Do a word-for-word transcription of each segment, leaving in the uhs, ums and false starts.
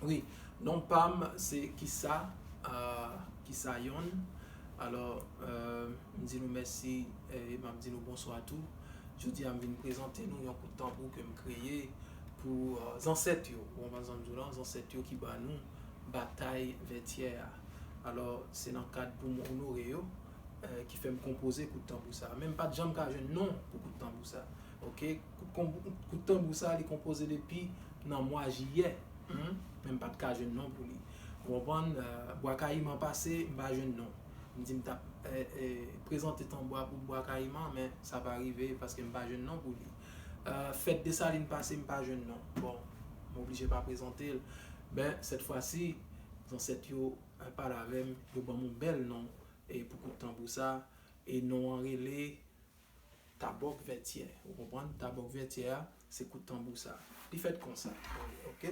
Wi, non pa m se Kisa, euh, Kisa Yon. Alò, euh, m di nou mèsi, e m ap di nou bonswa tou. Jodi a m vin prezante nou yon kout tanbou ke m kreye pou, euh, zansèt yo. Ou konprann sa m di w lan, zansèt yo ki ba nou batay Vètyè a. Alò, se nan kad pou m onore yo, euh, ki fè m konpoze kout tanbou sa. Men m pa t janm ka jwenn non pou kout tanbou sa. Oke? Kout konb-, kout tanbou sa, li konpoze depi nan mwa jiyè. Hmm? Men m pa t ka jwenn non pou li. Ou konprann? Euh, Bwa Kayiman pase, m pa jwenn non. M di m t ap, eh, eh, prezante tanbou a pou Bwa Kayiman, men sa pa rive paske m pa jwenn non pou li. Euh, fèt Desalin pase, m pa jwenn non. Bon, m oblije pa prezante l. Men, sèt fwa si, zansèt yo, eh, pale avè m, yo ban m yon bèl non, e pou kout tanbou sa, e non an rele Tabòk Vètyè. Ou konprann? Tabòk Vètyè a, se kout tanbou sa. Li fèt konsa. Oke?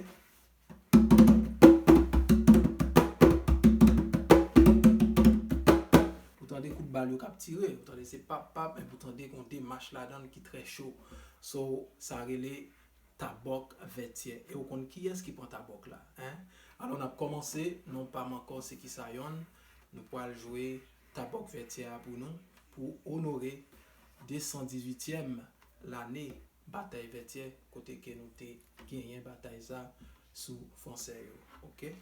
Ou tande kout bal yo k ap tire, ou tande se pap, pap, epi ou tande gen yon demach ladan l ki trè cho. So, sa rele Tabòk Vètyè. E ou konn kiyès ki pran tabòk la, en? Alò, n ap kòmanse, non pa m ankò, se Kisa Yon. Nou pral jwe Tabòk Vètyè a pou nou, pou onore de san dizuityèm lane batay Vètyè, kote ke nou te genyen batay sa sou Fransè yo. Oke?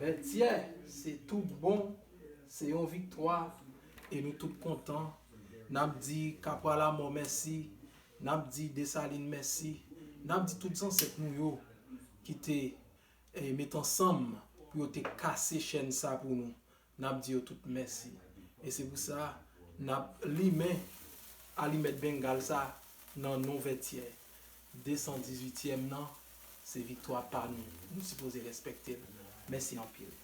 Vètyè, se tout bon, se yon viktwa, e nou tout kontan. N ap di Kapwa Lamò mèsi, n ap di Desalin mèsi, n ap di tout zansèt nou yo ki te, eh, met ansanm pou yo te kase chèn sa pou nou. N ap di yo tout mèsi. E se pou sa, n ap limen alimèt bengal sa nan non Vètyè. De san dizuityèm nan, se viktwa pa nou. Nou sipoze respekte l. Mèsi anpil.